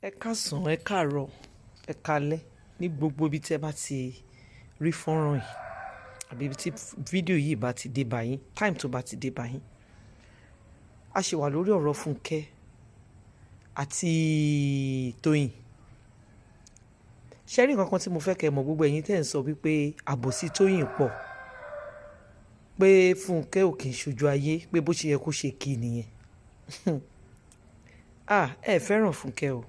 Ẹ káàsán, ẹ káàárọ̀, ẹ káalẹ́ ní gbogbo ibi tí ẹ bá ti rí fọ́nrán yìí àbí ibi tí fídíò yìí bá ti dé bá yín, time tó bá ti dé bá yín. A ṣì wà lórí ọ̀rọ̀ Fúnkẹ́ àti Tóyìn. Ṣé rí nǹkan kan tí mo fẹ́ kẹ́ mọ̀, gbogbo ẹ̀yin tẹ́ ẹ̀ ń sọ wípé àbòsí Tóyìn pọ̀, pé Fúnkẹ́ ò kì í ṣojú ayé, pé bó ṣe yẹ kó ṣe kí nìyẹn. Ah, ẹ fẹ́ràn Fúnkẹ́ o.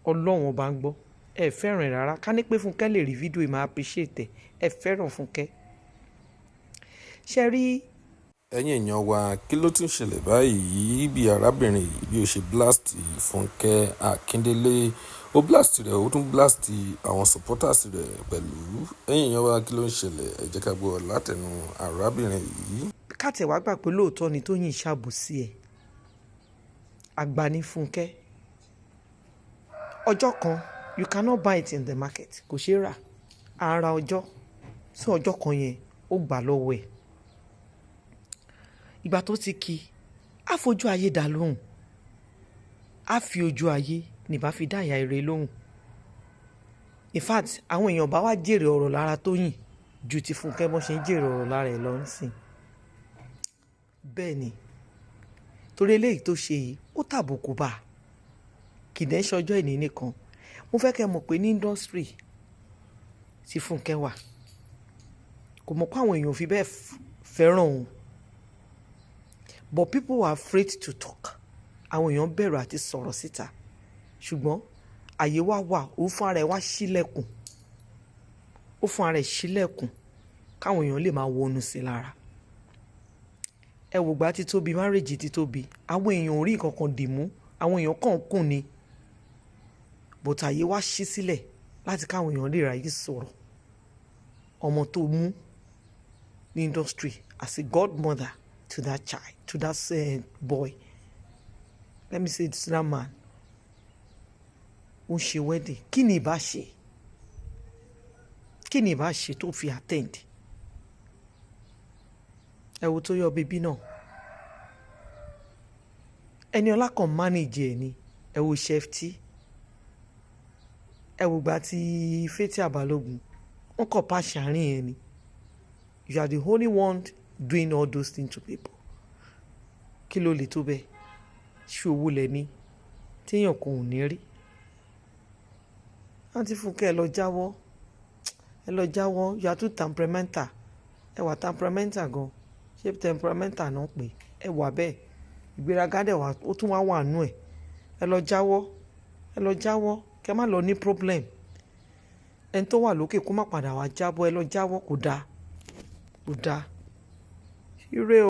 Ọlọ́run ọba ń gbọ́. Ẹ fẹ́ràn ẹ̀ rárá. Ká ní pé Fúnkẹ́ lè rí fídíò yìí, máa appreciate ẹ̀. Ẹ fẹ́ràn Fúnkẹ́. Ṣé rí? Ẹ̀yin èèyàn wa, kí ló tún ṣẹlẹ̀ báyìí? Bí arábìnrin yìí bí ó ṣe blast Fúnkẹ́ Akíndélé, ó blast rẹ̀, ó tún blast àwọn supporters rẹ̀ pẹ̀lú. Ẹ̀yin èèyàn wa, kí ló ń ṣẹlẹ̀? Ẹ jẹ́ ká gbọ́ látẹnu arábìnrin yìí. Ká tẹ̀ wá gbà pé lóòótọ́ ni Tóyìn ṣàbòsí ẹ̀. Àgbà ní Fúnkẹ́. Ọjọ́ kan, you cannot buy it in the market. Kò ṣeé rà. Ara ọjọ́ sí ọjọ́ kan yẹn, ó gbà lọ́wọ́ ẹ̀. Ìgbà tó ti kí, á fojú ayé dá lóhùn. Á fi ojú ayé ní bá fi dá ìyá ire lóhùn. In fact, àwọn èèyàn bá wá jèrè ọ̀rọ̀ lára Tóyìn ju ti Fúnkẹ́ bọ́n ṣe ń jèrè ọ̀rọ̀ lára ẹ̀ lọ nísìn. Bẹ́ẹ̀ ni. Torí eléyìí tó ṣe yìí, ó tàbùkù bá a. Kì í dẹ̀ ṣọjọ́ ìní nìkan. Mo fẹ́ kẹ́ mọ̀ pé ní industry tí Fúnkẹ́ wà, kò mọ̀ pé àwọn èèyàn ò fi bẹ́ẹ̀ fẹ́ràn òun. But people were afraid to talk. Àwọn èèyàn bẹ̀rù àti sọ̀rọ̀ síta. Ṣùgbọ́n àyè wá wà, ó fún ara ẹ̀ wá ṣílẹ̀kùn. Ó fún ara ẹ̀ ṣílẹ̀kùn káwọn èèyàn lè máa wọnú sí lára. Ẹ wò gbà tí Tóbi, marriage tí Tóbi, àwọn èèyàn ò rí nǹkan kan dì mú, àwọn èèyàn kàn ń kùn ni. But àyè wá ṣí sílẹ̀ láti káwọn èèyàn lè ráyè sọ̀rọ̀. Ọmọ tó mú ní industry as a godmother to that child, to that boy, let me say to that man, ó ń ṣe wedding. Kí ni ìbá ṣe? Kí ni ìbá ṣe tó fi attend? Ẹ wo tó yọ baby náà. Ẹniọlá kan manage ẹ ni. Ẹ wo Chef T. Ẹ wo ìgbà tí Fathia Balogun, wọ́n kàn pass àárín ẹ ni. You are the only one doing all those things to people. Kí ló lè tó bẹ́ẹ̀? Ṣé owó lẹ ní tí èèyàn kan ò ní rí? Aunty Fúnkẹ́, ẹ lọ jáwọ́. Ẹ lọ jáwọ́. You are too temperamental. Ẹ wà temperamental gan. Ṣé temperamental náà pé? Ẹ wà bẹ́ẹ̀. Ìgbéraga dẹ̀ wà, ó tún wá wà nú ẹ̀. Ẹ lọ jáwọ́. Ẹ lọ jáwọ́. Kẹ má lọ ní problem. Ẹni tó wà lókè kó má padà wá jábọ́. Ẹ lọ jáwọ́, kò dáa. Kò dáa. Ire o.